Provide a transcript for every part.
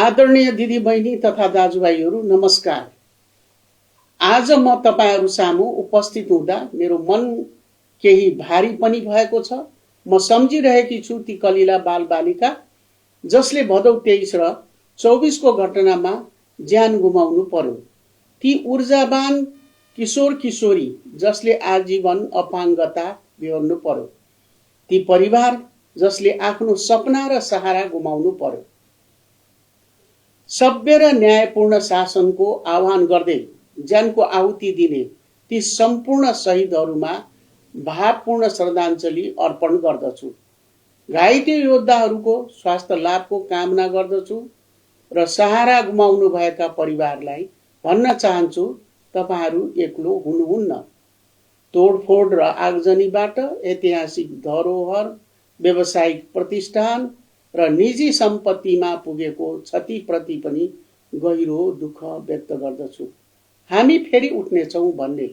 आदरणीय दिदी बहिनी तथा दाजुभाइहरू नमस्कार। आज म तपाईहरु सामु उपस्थित हुँदा मेरो मन केही भारी पनि भएको छ। म सम्झिरहेकी छु ती कलिला बालबालिका जसले भदौ 23 र 24 को घटनामा ज्यान गुमाउनु पर्यो। ती ऊर्जावान किशोर किशोरी जसले आजीवन अपाङ्गता बेहोर्नु पर्यो। ती परिवार जसले आफ्नो सपना र सहारा गुमाउनु पर्यो। सभ्य र न्यायपूर्ण शासनको आह्वान गर्दै ज्यानको आहुति दिने ती सम्पूर्ण शहीदहरूमा भावपूर्ण श्रद्धाञ्जली अर्पण गर्दछु। घाइते योद्धाहरूको स्वास्थ्य लाभको कामना गर्दछु र सहारा गुमाउनु भएका परिवारलाई भन्न चाहन्छु, तपाईहरू एक्लो हुनुहुन्न। तोडफोड र आगजनीबाट ऐतिहासिक धरोहर, व्यावसायिक प्रतिष्ठान र निजी सम्पत्तिमा पुगेको क्षतिप्रति पनि गहिरो दुःख व्यक्त गर्दछु। हामी फेरि उठ्नेछौँ भन्ने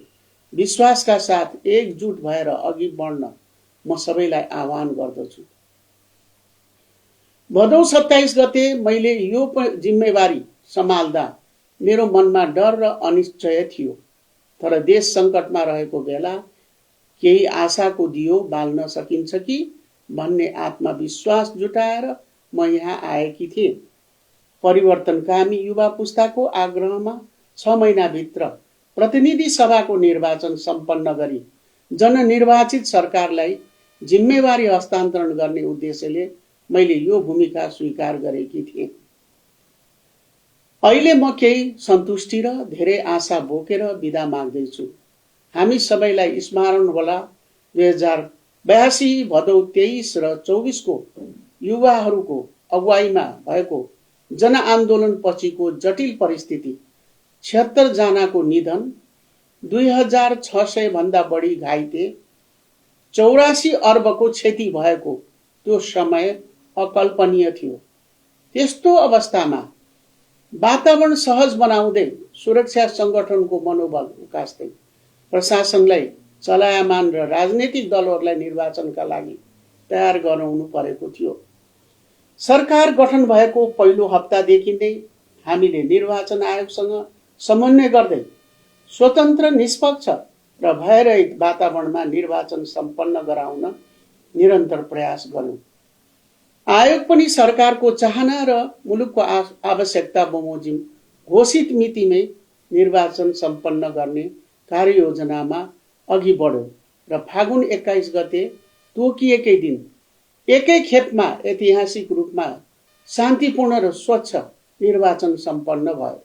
विश्वासका साथ एकजुट भएर अघि बढ्न म सबैलाई आह्वान गर्दछु। भदौ 27 गते मैले यो जिम्मेवारी सम्हाल्दा मेरो मनमा डर र अनिश्चय थियो, तर देश सङ्कटमा रहेको बेला केही आशाको दियो बाल्न सकिन्छ कि भन्ने आत्मविश्वास जुटाएर म यहाँ आएकी थिएँ। परिवर्तनकामी युवा पुस्ताको आग्रहमा 6 महिनाभित्र प्रतिनिधि सभाको निर्वाचन सम्पन्न गरी जननिर्वाचित सरकारलाई जिम्मेवारी हस्तान्तरण गर्ने उद्देश्यले मैले यो भूमिका स्वीकार गरेकी थिएँ। अहिले म केही सन्तुष्टि र धेरै आशा बोकेर बिदा माग्दैछु। हामी सबैलाई स्मरण होला 2082 भदौ 23 र 24 को युवाहरूको अगुवाईमा भएको जनआन्दोलन पछिको जटिल परिस्थिति, 76 जनाको निधन, 2600 भन्दा बढी घाइते, 84 अर्बको क्षति भएको त्यो समय अकल्पनीय थियो। त्यस्तो अवस्थामा वातावरण सहज बनाउँदै सुरक्षा संगठनको मनोबल उकास्दै प्रशासनलाई चलायमान र राजनीतिक दलहरूलाई निर्वाचनका लागि तयार गराउनु परेको थियो। सरकार गठन भएको पहिलो हप्तादेखि नै हामीले निर्वाचन आयोगसँग समन्वय गर्दै स्वतन्त्र, निष्पक्ष र भयरहित वातावरणमा निर्वाचन सम्पन्न गराउन निरन्तर प्रयास गर्यौं। आयोग पनि सरकारको चाहना र मुलुकको आवश्यकता बमोजिम घोषित मितिमै निर्वाचन सम्पन्न गर्ने कार्ययोजनामा अघि बढ्यो र फागुन 21 गते तोकिएकै दिन एकै खेपमा ऐतिहासिक रूपमा शान्तिपूर्ण र स्वच्छ निर्वाचन सम्पन्न भयो।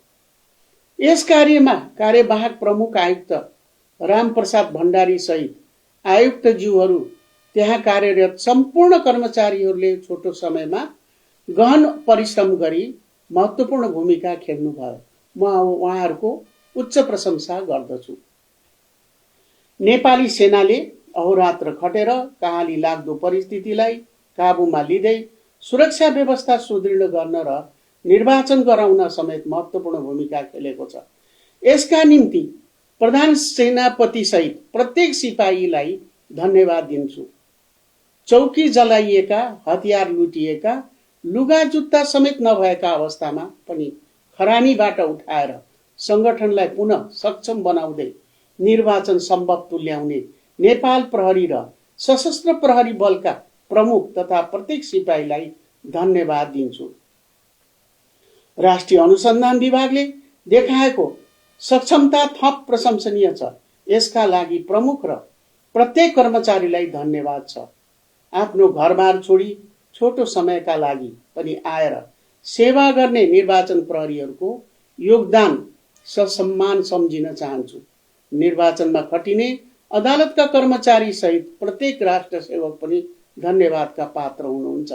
यस कार्यमा कार्यवाहक प्रमुख आयुक्त रामप्रसाद भण्डारी सहित आयुक्तज्यूहरू, त्यहाँ कार्यरत सम्पूर्ण कर्मचारीहरूले छोटो समयमा गहन परिश्रम गरी महत्त्वपूर्ण भूमिका खेल्नुभयो। म उहाँहरूको उच्च प्रशंसा गर्दछु। नेपाली सेनाले अहोरात्र खटेर कहाली लाग्दो परिस्थितिलाई काबुमा लिँदै सुरक्षा व्यवस्था सुदृढ गर्न र निर्वाचन गराउन समेत महत्त्वपूर्ण भूमिका खेलेको छ। यसका निम्ति प्रधान सेनापति सहित प्रत्येक सिपाहीलाई धन्यवाद दिन्छु। चौकी जलाइएका, हतियार लुटिएका, लुगा जुत्ता समेत नभएका अवस्थामा पनि खरानीबाट उठाएर संगठनलाई पुनः सक्षम बनाउँदै निर्वाचन सम्भव तुल्याउने नेपाल प्रहरी र सशस्त्र प्रहरी बलका प्रमुख तथा प्रत्येक सिपाहीलाई धन्यवाद दिन्छु। राष्ट्रिय अनुसन्धान विभागले देखाएको सक्षमता थप प्रशंसनीय छ। यसका लागि प्रमुख र प्रत्येक कर्मचारीलाई धन्यवाद छ। आफ्नो घरबार छोडी छोटो समयका लागि पनि आएर सेवा गर्ने निर्वाचन प्रहरीहरूको योगदान ससम्मान सम्झिन चाहन्छु। निर्वाचनमा खटिने अदालतका कर्मचारी सहित प्रत्येक राष्ट्र सेवक पनि धन्यवादका पात्र हुनुहुन्छ।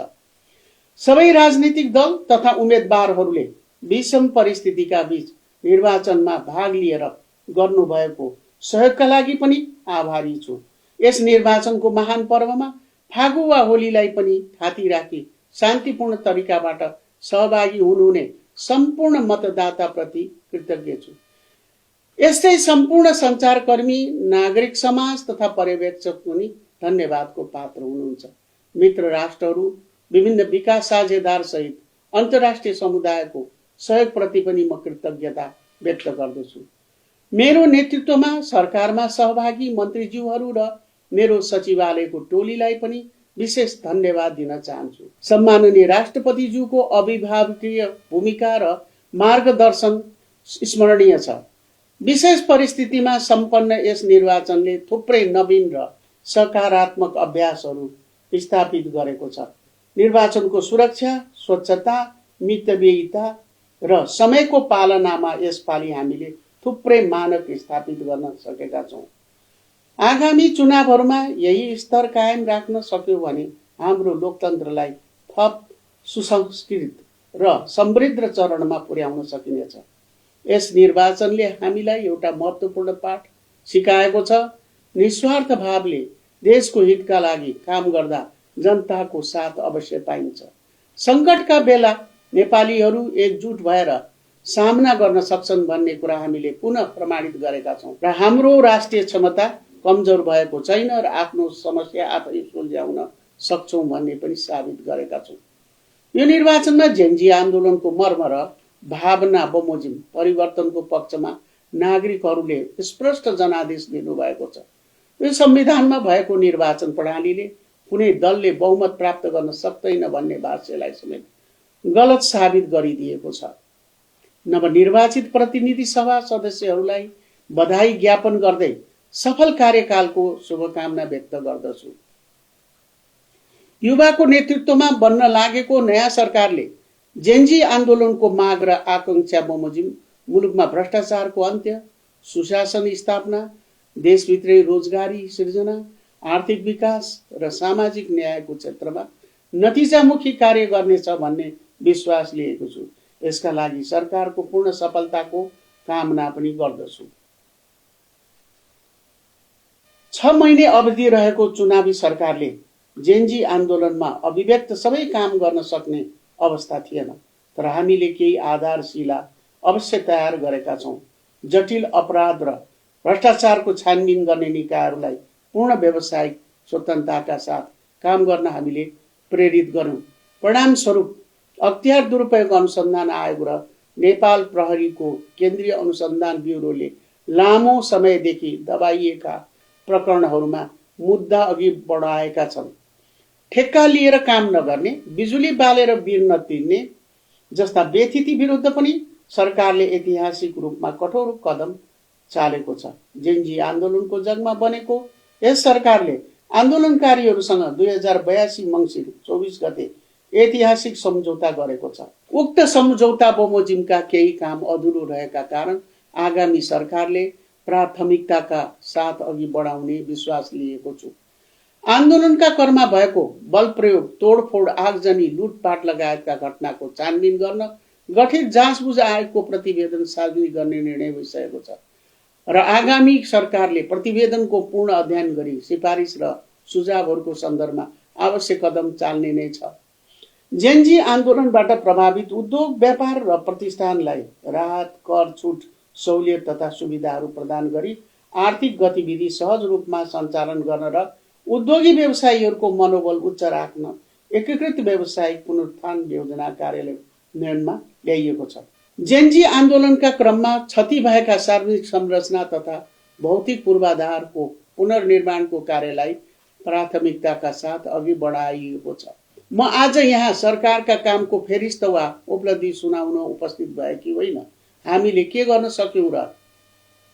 सबै राजनीतिक दल तथा उम्मेदवारहरूले विषम परिस्थितिका बीच निर्वाचनमा भाग लिएर गर्नुभएको सहयोगका लागि पनि आभारी छु। यस निर्वाचनको महान पर्वमा फागु वा होलीलाई पनि थाती राखी शान्तिपूर्ण तरिकाबाट सहभागी हुनुहुने सम्पूर्ण मतदाताप्रति कृतज्ञ छु। यस्तै सम्पूर्ण सञ्चारकर्मी, नागरिक समाज तथा पर्यवेक्षक पनि धन्यवादको पात्र हुनुहुन्छ। मित्र राष्ट्रहरू, विभिन्न विकास साझेदार सहित अन्तर्राष्ट्रिय समुदायको सहयोगप्रति पनि म कृतज्ञता व्यक्त गर्दछु। मेरो नेतृत्वमा सरकारमा सहभागी मन्त्रीज्यूहरू र मेरो सचिवालयको टोलीलाई पनि विशेष धन्यवाद दिन चाहन्छु। सम्माननीय राष्ट्रपतिज्यूको अभिभावकीय भूमिका र मार्गदर्शन स्मरणीय छ। विशेष परिस्थितिमा सम्पन्न यस निर्वाचनले थुप्रै नवीन र सकारात्मक अभ्यासहरू स्थापित गरेको छ। निर्वाचनको सुरक्षा, स्वच्छता, मितव्ययिता र समयको पालनामा यसपालि हामीले थुप्रै मानक स्थापित गर्न सकेका छौँ। आगामी चुनावहरूमा यही स्तर कायम राख्न सक्यो भने हाम्रो लोकतन्त्रलाई थप सुसंस्कृत र समृद्ध चरणमा पुर्याउन सकिनेछ। यस निर्वाचनले हामीलाई एउटा महत्त्वपूर्ण पाठ सिकाएको छ। निस्वार्थ भावले देशको हितका लागि काम गर्दा जनताको साथ अवश्य पाइन्छ। सङ्कटका बेला नेपालीहरू एकजुट भएर सामना गर्न सक्छन् भन्ने कुरा हामीले पुनः प्रमाणित गरेका छौँ र हाम्रो राष्ट्रिय क्षमता कमजोर भएको छैन र आफ्नो समस्या आफै सुल्झाउन सक्छौँ भन्ने पनि साबित गरेका छौँ। यो निर्वाचनमा जेनजी आन्दोलनको मर्म र भावना बमोजिम परिवर्तनको पक्षमा नागरिकहरूले स्पष्ट जनादेश दिनुभएको छ। यो संविधानमा भएको निर्वाचन प्रणालीले कुनै दलले बहुमत प्राप्त गर्न सक्दैन भन्ने भाष्यलाई समेत गलत साबित गरिदिएको छ। नवनिर्वाचित प्रतिनिधि सभा सदस्यहरूलाई बधाई ज्ञापन गर्दै सफल कार्यकालको शुभकामना व्यक्त गर्दछु। युवाको नेतृत्वमा बन्न लागेको नयाँ सरकारले जेनजी आन्दोलनको माग र आकांक्षा बमोजिम मुलुकमा भ्रष्टाचारको अन्त्य, सुशासन स्थापना, देशभित्रै रोजगारी सृजना, आर्थिक विकास र सामाजिक न्यायको क्षेत्रमा नतिजामुखी कार्य गर्नेछ भन्ने विश्वास लिएको छु। यसका लागि सरकारको पूर्ण सफलताको कामना पनि गर्दछु। 6 महिने अवधि रहेको चुनावी सरकारले जेनजी आन्दोलनमा अभिव्यक्त सबै काम गर्न सक्ने अवस्था थिएन, तर हामीले केही आधारशिला अवश्य तयार गरेका छौँ। जटिल अपराध र भ्रष्टाचारको छानबिन गर्ने निकायहरूलाई पूर्ण व्यावसायिक स्वतन्त्रताका साथ काम गर्न हामीले प्रेरित गर्यौँ। परिणामस्वरूप अख्तियार दुरुपयोग अनुसन्धान आयोग र नेपाल प्रहरीको केन्द्रीय अनुसन्धान ब्युरोले लामो समयदेखि दबाइएका प्रकरणहरूमा मुद्दा अघि बढाएका छन्। ठेक्का लिएर काम नगर्ने, बिजुली बालेर बिल नतिर्ने जस्ता व्यथिति विरुद्ध पनि सरकारले ऐतिहासिक रूपमा कठोर कदम चालेको छ। जेनजी आन्दोलनको जगमा बनेको यस सरकारले आन्दोलनकारीहरूसँग 2082 मङ्सिर 24 गते ऐतिहासिक सम्झौता गरेको छ। उक्त सम्झौता बमोजिमका केही काम अधुरो रहेका कारण आगामी सरकारले प्राथमिकताका साथ अघि बढाउने विश्वास लिएको छु। आन्दोलनका क्रममा भएको बल प्रयोग, तोडफोड, आगजनी, लुटपाट लगायतका घटनाको छानबिन गर्न गठित जाँचबुझ आयोगको प्रतिवेदन सार्वजनिक गर्ने निर्णय भइसकेको छ र आगामी सरकारले प्रतिवेदनको पूर्ण अध्ययन गरी सिफारिस र सुझावहरूको सन्दर्भमा आवश्यक कदम चाल्ने नै छ। जेनजी आन्दोलनबाट प्रभावित उद्योग, व्यापार र प्रतिष्ठानलाई राहत, कर छुट, सहुलियत तथा सुविधाहरू प्रदान गरी आर्थिक गतिविधि सहज रूपमा सञ्चालन गर्न र उद्योगी व्यवसायीहरूको मनोबल उच्च राख्न एकीकृत व्यावसायिक पुनरुत्थान योजना कार्यान्वयनमा ल्याइएको छ। जेनजी आन्दोलनका क्रममा क्षति भएका सार्वजनिक संरचना तथा भौतिक पूर्वाधारको पुनर्निर्माणको कार्यलाई प्राथमिकताका साथ अघि बढाइएको छ। म आज यहाँ सरकारका कामको फेरिस्त वा उपलब्धि सुनाउन उपस्थित भएकी होइन। हामीले के गर्न सक्यौँ र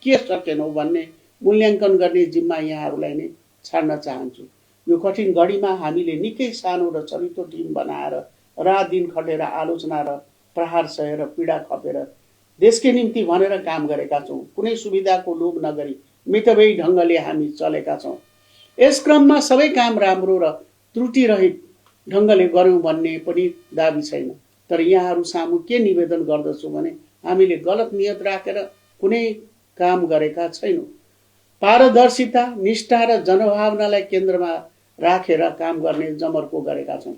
के सकेनौँ भन्ने मूल्याङ्कन गर्ने जिम्मा यहाँहरूलाई नै छाड्न चाहन्छु। यो कठिन घडीमा हामीले निकै सानो र चलितो टिम बनाएर रात दिन खटेर आलोचना र प्रहार सहेर पीडा खपेर देशकै निम्ति भनेर काम गरेका छौँ। कुनै सुविधाको लोभ नगरी मितव्ययी ढङ्गले हामी चलेका छौँ। यस क्रममा सबै काम राम्रो र त्रुटिरहित ढङ्गले गर्यौँ भन्ने पनि दाबी छैन। तर यहाँहरू सामु के निवेदन गर्दछु भने हामीले गलत नियत राखेर कुनै काम गरेका छैनौँ। पारदर्शिता, निष्ठा र जनभावनालाई केन्द्रमा राखेर काम गर्ने जमर्को गरेका छौँ।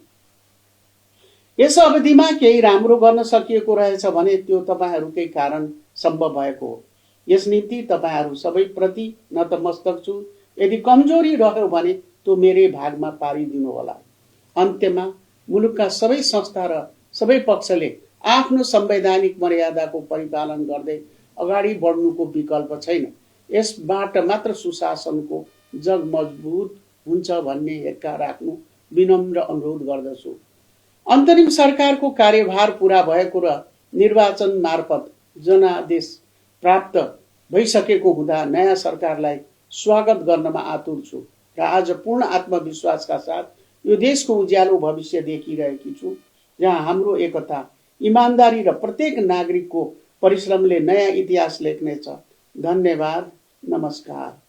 यस अवधिमा केही राम्रो गर्न सकिएको रहेछ भने त्यो तपाईँहरूकै कारण सम्भव भएको हो। यस निम्ति तपाईँहरू सबैप्रति नतमस्तक छु। यदि कमजोरी रह्यो भने त्यो मेरै भागमा पारिदिनु होला। अन्त्यमा मुलुकका सबै संस्था र सबै पक्षले आफ्नो संवैधानिक मर्यादाको परिपालन गर्दै अगाडि बढ्नुको विकल्प छैन। यसबाट मात्र सुशासनको जग मजबुत हुन्छ भन्ने हेक्का राख्नु विनम्र अनुरोध गर्दछु। अन्तरिम सरकारको कार्यभार पूरा भएको र निर्वाचन मार्फत जनादेश प्राप्त भइसकेको हुँदा नयाँ सरकारलाई स्वागत गर्नमा आतुर छु र आज पूर्ण आत्मविश्वासका साथ यो देशको उज्यालो भविष्य देखिरहेकी छु, जहाँ हाम्रो एकता, इमानदारी र प्रत्येक नागरिकको परिश्रमले नयाँ इतिहास लेख्नेछ। धन्यवाद। नमस्कार।